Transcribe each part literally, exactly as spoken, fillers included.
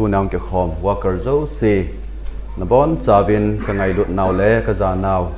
Tunung kikhom worker jouse, nabonchauvin kangailut nau le kajanau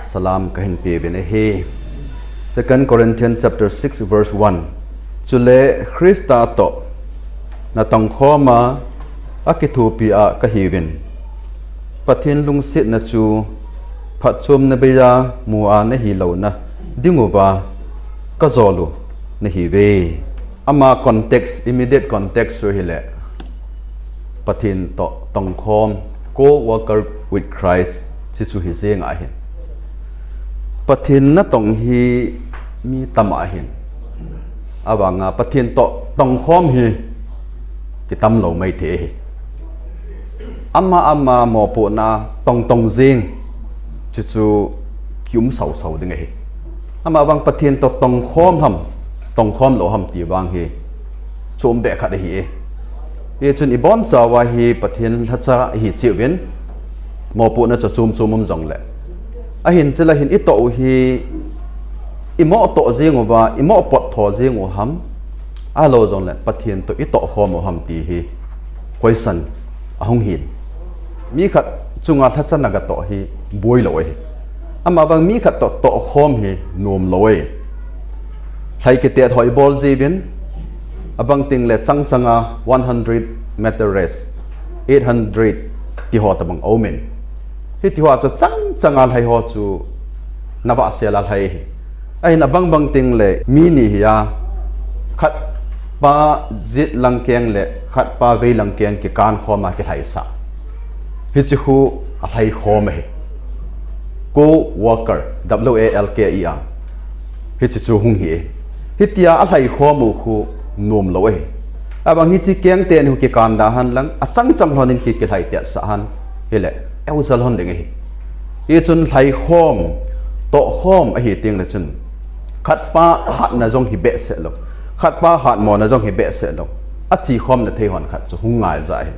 salam kahin peuvin ahi. Second Corinthians chapter six verse one. Chule Christa toh natongkhom a, akithopi a kahiuvin, Pathen lungsetna chu phatchomna beija mu a nahi louna dinguva kajol u nahiuve. Ama context, immediate context chu hile, Pathen toh tongkhom, co-worker with Christ, chuchu hi jeng ahin. Pathen natong hi mi tam ahin. Avanga Pathen toh tongkhom hi kitam lou maithei ahi. Ama ama mopohna tongtong jeng, chuchu kium sausau ding ahi. Ama vang Pathen toh tongkhom ham, tongkhom lou ham ti vang hi chom beh khat ahi e. Hichun ibonchauva hi Pathen lhacha ihi cheh uvin, mopohna chu chom chom um jongle, ahin chule hin itoh u hi imoh toh jeng uva, imoh pot tho jeng u ham, ahilou jongle Pathen toh itoh khom u ham ti hi question ahung hin. Mi khat chunga lhacha nagatoh hi boi lou ahi. Ama vang mi khat toh tohkhom hi nom lou ahi. Lhai kitet ho ibol jiuvin, abang tengle chang changa one hundred meter race, eight hundred tiho tobang aumin. Hitiho chu chang changa lhai ho chu navahsel a lhai ahi. Ahin abang bang tengle mi ni hi a, khat pa jet langkeng le khat pa vei langkeng kikan khom a kilhaisah. Hiche khu alhaikhom ahi. Co-worker, W A L K E R. Hiche chu hung hi e. Hitia alhaikhom u khu nom lou ahi. Avang hiche keng teni khu kikan da henlang, achang chang lhonin ki, kilhai tetsah hen. Hile, eujal lhon ding ahi. Hichun lhaikhom, tohkhom ahi tengle chun, khat pa hatna jong hi behseh lou, khat pa hatmona jong hi behseh lou, achekhomna thei hon khat chu hung ngai ja ahi.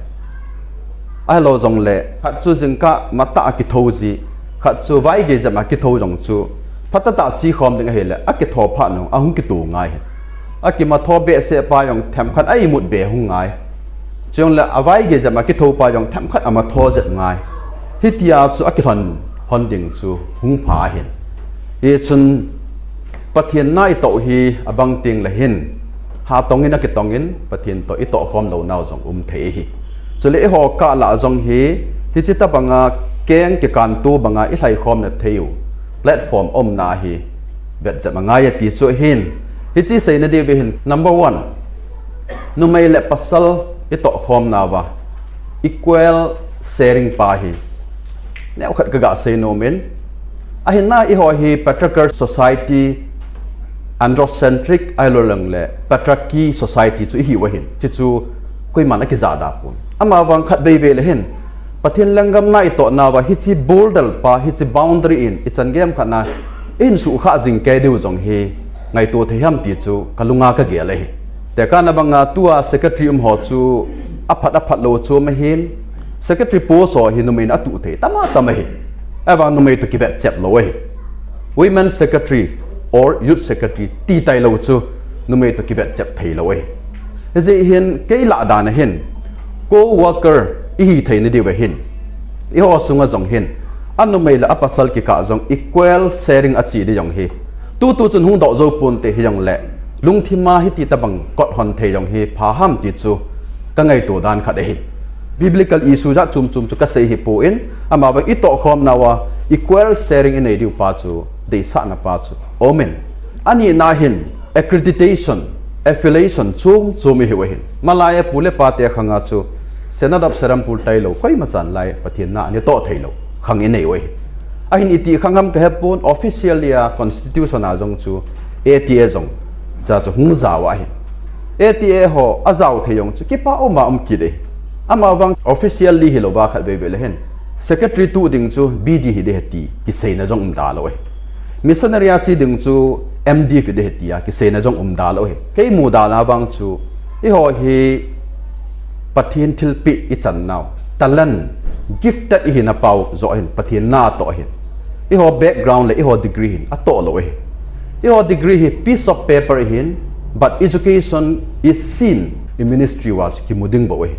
Ahilou jongle khat chu jingkah matah a kitho ji, khat chu vaigei jep a kitho jong chu, phatah tah chekhom ding ahile, akitho phat nung ahung kito ngai ahi. Akimatho behseh pa jong themkhat a imut be hung ngai. Chule avaigei jep a kitho pa jong themkhat amatho jep ngai. Hitia chu akilhon, hon ding chu hung pha ahin. Hichun Pathen na itoh hi abang tengle hin, hatongin akitongin Pathen toh itohkhom lounau jong um thei ahi. Chule eiho kah lah a jong hi, hiche tobanga keng kikanto banga ilhaikhomna thei u platform umna hi vetjep angai ati chu ahin. Hiche seina diuva hin, number one, numei le pasal itohkhomnauva equal sharing pa hi neokhat kaga sei nomin. Ahinla eiho hi patriarchal society, androcentric, ahilou jongle patriarchy society chu ihiu ahin. Chuchu koiman akijah da pon. Ama vang khatvei vei le hin, Pathen lenggam na itohnauva hiche border pa, hiche boundary in ichan gei khat na ihin suhkhah jing kei diu jong hi ngaito thei ham ti chu kalunga kagel ahi. Tekahna banga tua secretary um ho chu aphat aphat lou chu um ahin, secretary post ho hi numei in atuh thei tama tam ahi. Ahivang numei toh kivetchep lou ahi. Women secretary or youth secretary ti tailou chu numei toh kivetchep theilou ahi. Hijeh hin kei lah dan a hin, co-worker ihi theina diuva hin, eiho sunga jong hin, anumei le apasal kikah jong equal sharing ache ding jong hi tutu chun hung doh jou ponte, hijongle lungthima hiti tobang kot hon thei jong hi pha ham ti chu kangaito dan khat ahi. Biblical issue jat chom chom chu kasei hipon, amavang itohkhomnauva equal sharing inei diu pa chu, deisahna pa chu aumin. Anina hin accreditation, affiliation chom chom ihiu ahin. Malai a pu le pate khanga chu Synod of Serampore tailou koimachan lai Pathen na ana toh theilou khang inei u ahi. Ahin iti khang ham kahepon, officially a constitution a jong chu A T A jong cha chu hung jao ahi. A T A ho ajao thei jong chu kipa uma um kit ahi. Amavang officially hilouva khatvei vei le hin, secretary tuh ding chu B D hiding ahi ti kiseina jong umda lou ahi. Missionary a che ding chu M D hiding ahi tia kiseina jong umda lou ahi. Kei mudana vang chu, eiho hi Pathen thilpeh ichannau, talent, gifted ihina pau joh hin Pathen na atoh ahin. Eiho background le eiho degree hin atoh lou ahi. Eiho degree hi piece of paper ahin, but education is seen in ministry uva chu kimu ding bou ahi.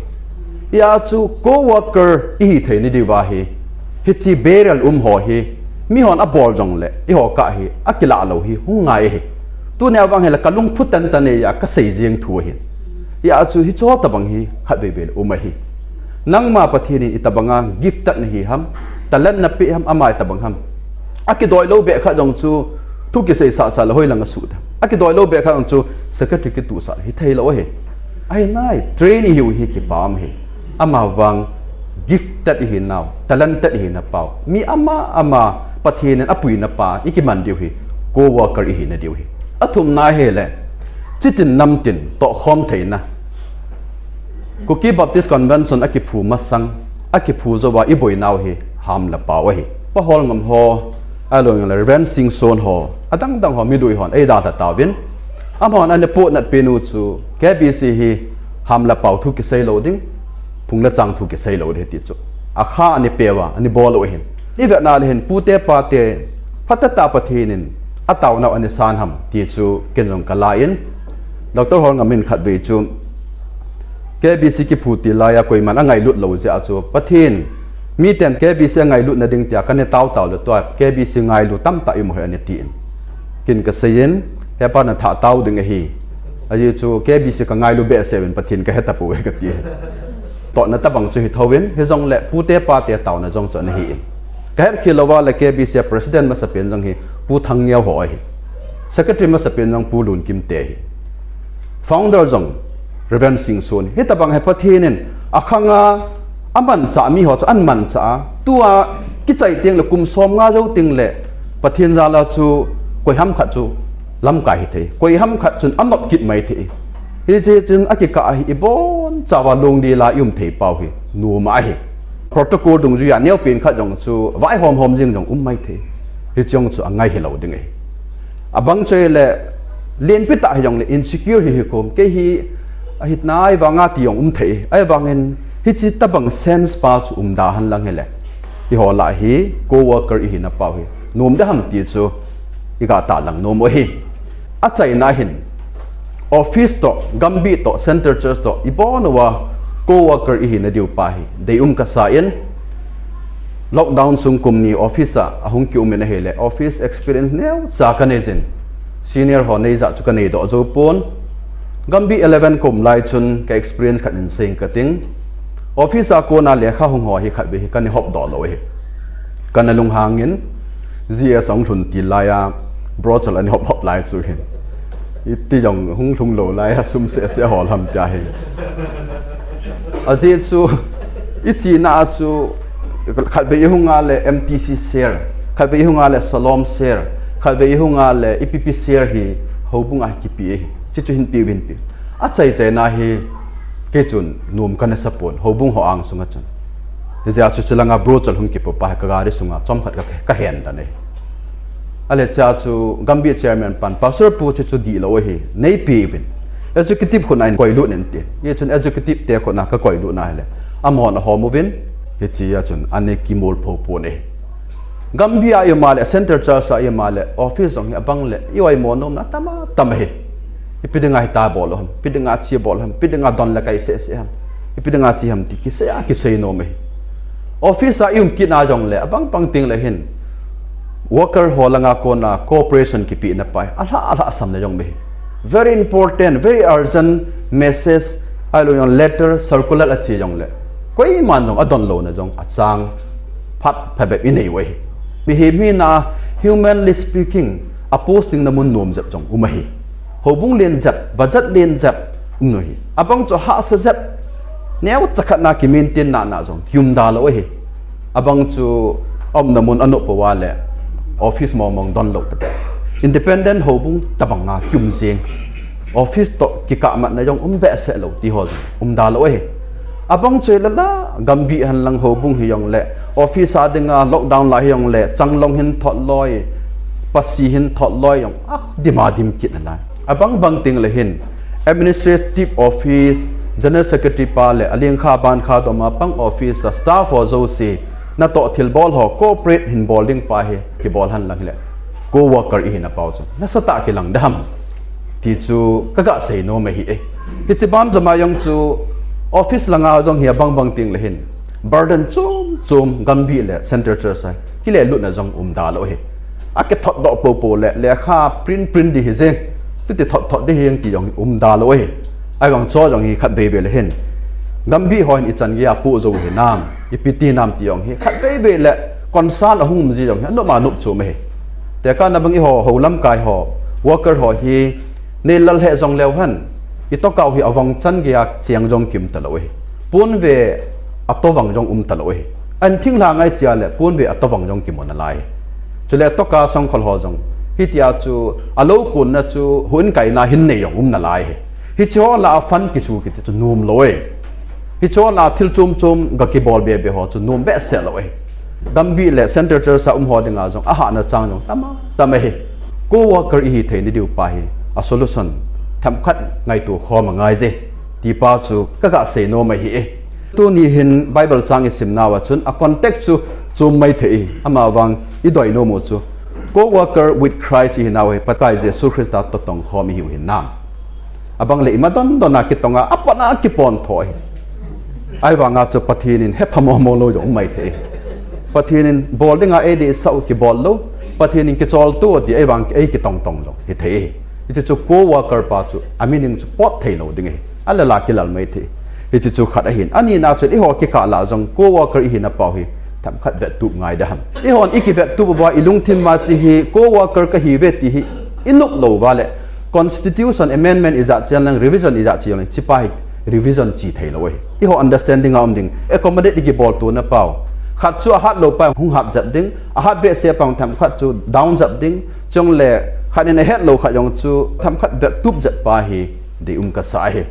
Hia chu co-worker ihi thei nadiuva hi, hiche barrier um ho hi, mihon abol jongle, eiho kah hi akilah lou hi hung ngai ahi. Tunia vang hile kalungphu tantan e, hia kasei jeng thu ahi. Hia chu hiche tobang hi khatvei vei le um ahi. Nangma Pathen in itobanga gifted nahi ham, talent napeh ham, ama itobang ham. Akidoi lou beh khat jong chu thu kisei sah sah le hoilang asuh ta. Akidoi lou beh khat jong chu secretary kitusah le hithei lou ahi. Ahinai, train ihiu hi kipah ahi. Amavang gifted ihinau, talented ihinau. Mi ama ama Pathen in apuina pa ikiman diu hi, co-worker ihi nadiu hi. Athumna hile, chitin namtin tohkhom theina. Kuki Baptist Convention akiphu masang, akiphu jouva iboinau hi ham le pao ahi. Pa Holngam ho, ahilou le Reverend Singson ho, adang dang ho, milui hon eidalha tauvin. Amahon ana pohnat penu chu K B C hi ham le pao thu kisei lou ding, phung le chang thu kisei lou ding ti chu akha ana peuva ana bol u ahin. Ivetna le hin pute pate phatah tah Pathen in ataonau ana san ham ti chu ken jong kala in, Doctor Holngam in khatvei chu K B C kiphu til laiya koiman angailut lou jeh a chu Pathen, miten K B C angailut nading tia kana tao tao le tua K B C ngailu tamtah imu ahi ana tin. Ken kaseiyin, hepa nathah tao ding ahi. Ajeh chu K B C kangailu behseh uvin Pathen kahe tapouve kati. Tohna tobang chu hithouvin, hijongle pute pate taona jong chu ana hi in. Kahet khel louva le K B C a president masapen jong hi Pu Thangneo ho ahi. Secretary masapen jong Pu Lunkimte ahi. Founder jong Reverend Singson. Hitobang hi Pathen in akhanga amanchah mi ho chu ahin manchah a. Tua kichai teng le kum som nga jou teng le Pathen jal a chu koiham khat chu lamkai hithei. Koiham khat chun anop kit maithei. Hiche chun akikah hi ibonchauva lungdil a ium thei pau hi nom ahi. Protocol dungjuiya neopen khat jong chu vaihom hom jing jong um maithei. Hiche jong chu angai hilou ding ahi. Abang chu ahile, lenpi tah hijongle insecure hi hikom, kei hi ahi nai vanga ti jong um thei. Ahivangin hiche tobang sense pa chu umda henlang hile, eiho lah hi co-worker ihina pau hi nom ding ham ti chu iga tahlang nom u ahi. Achaina hin, office toh, gambih toh, center church toh ibon uva co-worker ihina diu pa hi deium kasa in, lockdown sung kum ni office a ahung kium in ahile, office experience neocha kaneijin, senior ho neijah chu kaneidoh jou pon. Gambih eleven kaum lai chun ka experience khat in seiing kating. Office a kona lekha hung ho hi khatvei hi kana hopdoh lou ahi. Kana lunghangin, G S ahung lhun til laiya brochure ana hop hop lai chu hin, iti jong hung lhung lou laiya sum sehseh hol ham tia hi. Ajeh chu ichena a chu khatvei ihunga le M T C share, khatvei ihunga le Shalom share, khatvei ihunga le ipi pi share hi houbunga hi kipe ahi. Chuchu hinpeh uvin, hinpeh. Achaichaina hi kei chun nom kana sapon, houbung ho angsunga chun. Hijeh a chu chulanga brochure hung kipopa hi kagari sunga chomkhat ka, kahen tan ahi. Ahile chea chu gambih chairman pan, Pastor Pu, chuchu dihlou ahi, neipe uvin, executive khutna in koilut in ati. Hichun executive te khutna kakoilutna hile, amahon ahom uvin, hichea chun ana kimolpho pon ahi. Gambih a ima le, center church a ima le, office jong hi abang le, i-oimo nomna atama tam ahi. Ipi dinga hitia bol u ham, ipi dinga che bol u ham, ipi dinga don le kai sehseh ham, ipi dinga che ham ti kisei a kisei nom ahi. Office a ium kitna jongle, abang bang tengle hin worker ho langa kona cooperation kipehna pa hi alhah alhahsamna jong um ahi. Very important, very urgent message, ahilou jong letter, circular ache jongle, koiman jong adon louna jong achang phat phabep inei u ahi. Mihem hina, humanly speaking, a posting na mun nom jep jong um ahi. Houbung len jep, budget len jep um u ahi. Abang chu hahsa jep, neocha khat na kimaintain nana jong kium da lou ahi. Abang chu aumna mun anop pouva le office mong mong donlou tah, independent houbung tobanga kium jeng, office toh kikahmatna jong um behseh lou ti ho jong um da lou ahi. Abang chu ahile la, gambih henlang houbung hijongle, office a dinga lockdown lai hijongle, changlong hin thot loi, pasi hin thot loi jong adim adim kit nalai. Abang bang tengle hin administrative office, general secretary pa le alengkha bankha doma pang office a staff ho jouse, natoh thilbol ho cooperate hin bol ding pa hi kibol henlang hile, co-worker ihina pau chu nasatah kilang ding ham ti chu kaga sei nom ahi e. Hiche banjoma jong chu Office langa jong hi abang bang teng le hin, burden chom chom Gambih le Central Church a kile lutna jong um da lou hi. Akithot doh popo le, lekha print print di hi jeng, tuti thot thot di hi jeng ti jong um da lou hi. Ahivang chu jong hi khat vei vei le hin, Gambih ho hin ichan gei a pu jou hi nam, ipi ti nam ti jong hi khat vei vei le, concern ahung um ji jong hi anop ma nop chu ma hi. Tekah na bang eiho, ho lamkai ho, worker ho hi, nei lal he jong leu hen, itoh kah u hi avang chan gei a cheng jong kium ta lou hi. Pon ve atoh vang jong um ta lou hi. An thing la ngai chia le, pon ve atoh vang jong kimu nalai hi. Chule toh kah sangkhol ho jong, hitia chu, alou kun na chu, hun kai na hin nei jong um nalai hi. Hiche ho la a fund kisu kiti chu nom lou hi. Hiche ho la a thil chom chom ga kibol be be ho chu nom be se lou hi. Gambih le Central Church a um ho dinga jong, ahahna chang jong, tam a, tam a hi. Co-worker ihi thei na diu pa hi, a solution, themkhat ngaito khom angai je. Ti pa chu, ka ga sei nom ahi e. Tuni hin Bible chang isim nauva chun, a context chu, chu mai thei e. Ama vang, idoi nom u chu, co-worker with Christ ihi nau hi, Pakai Jesu Christa toh tong khom ihiu hin nam. Abang le ima don don a kitong a, apon a kipon tho hi. Ahivang a chu Pathen in hepha mo mo lou jong mai thei. Pathen in bol dinga ei deisah u kibol lou. Pathen in kichol to ti ahivang ei kitong tong jong hi thei. Hiche chu co-worker pa chu, a meaning chu pot thei lou ding hi. Alala kilal mai thei. Hiche chu khat ahin. Ani na chu eiho kikah la jong co-worker ihi na pau hi, themkhat vettup ngai da ham. Eihon ikivettup uva ilungthim ma chu hi co-worker kahi ve ti hi, inop lou uva le, Constitution Amendment ijat chi lang, revision ijat chi lang, hiche pa hi revision chi thei lou hi. Eiho understanding a um ding, accommodate ikibol to na pau. Khat chu ahat lou pa hung hat jep ding, ahat behseh pa themkhat chu down jep ding, chule khat in ahet lou khat jong chu themkhat vettup jep pa hi dei um kasa hi.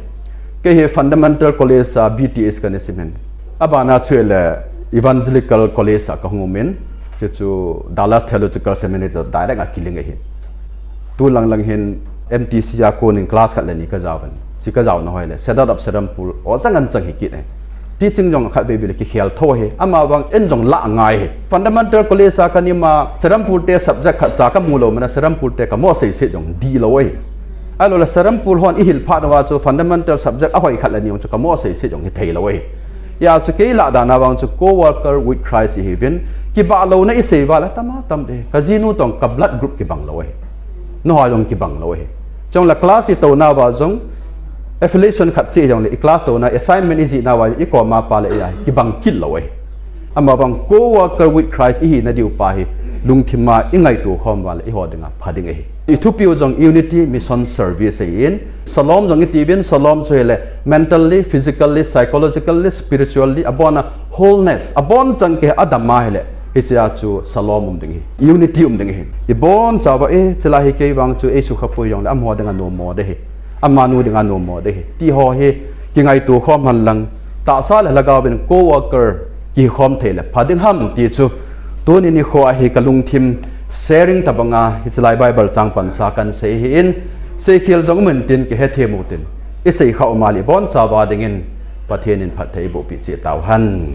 Kei hi Fundamental College a B T H kana sim hin. Abana chu le Evangelical College a kahung um in, chu chu Dallas Theological Seminary toh direct a kiling ahi. Tu lang lang hin M T C a kon in class khat le ni kajao uvin. Chu kajao na hoi le, Cedar of Serampore, o chang an chang hi kit e. Teaching jong khat vei vei le kikhel tho hi, ama vang in jong la ngai hi. Fundamental College a kana um a, Serampore te subject khat cha kamu lou mana, Serampore te kamo sei sei jong di lou hi. Ahilou le Serampore hon ihil phat uva chu fundamental subject ahoi khat le ni jong chu kamo sei sei jong hi thei lou hi. Hijeh chu kei lah dan a vang chu co-worker with Christ ihi uvin, kibah louna isei uva le tam a tam de. Kajinu toh ka blood group kibang lou hi. Nangho jong kibang lou hi. Chule class ito nauva jong, affiliation khat chu jong le, i class to na, assignment ijih nauva, ikom a pa le a kibang kit lou hi. Ama vang co-worker with Christ ihi na diu pa hi, lungthim a ingaito khom uva le, eiho dinga pha ding ahi. Ithupiu jong unity, mission, service ahin, shalom jong iti uvin, shalom chu hi le, mentally, physically, psychologically, spiritually, abon a wholeness, abon chang kei adam a hi le, hiche a chu shalom um ding hi, unity um ding hi. Ibon chauva, eh, chule hi kei vang chu ei sukha poi jong le, amaho dinga nom mo de hi. Amanu dinga nom mo de hi. Ti ho hi, kingaito khom hen lang, tahsa le lhagao vin co-worker kikhom thei le pha ding ham ti chu, tuni nikho a hi kalungthim sharing tabang a hiche lai Bible chang pansa kahin sei ahin, seikhel jong um intin kihethem utin, isei kha um a le ibon chauva dingin Pathen in phatthei eiboh peh cheh tauhen.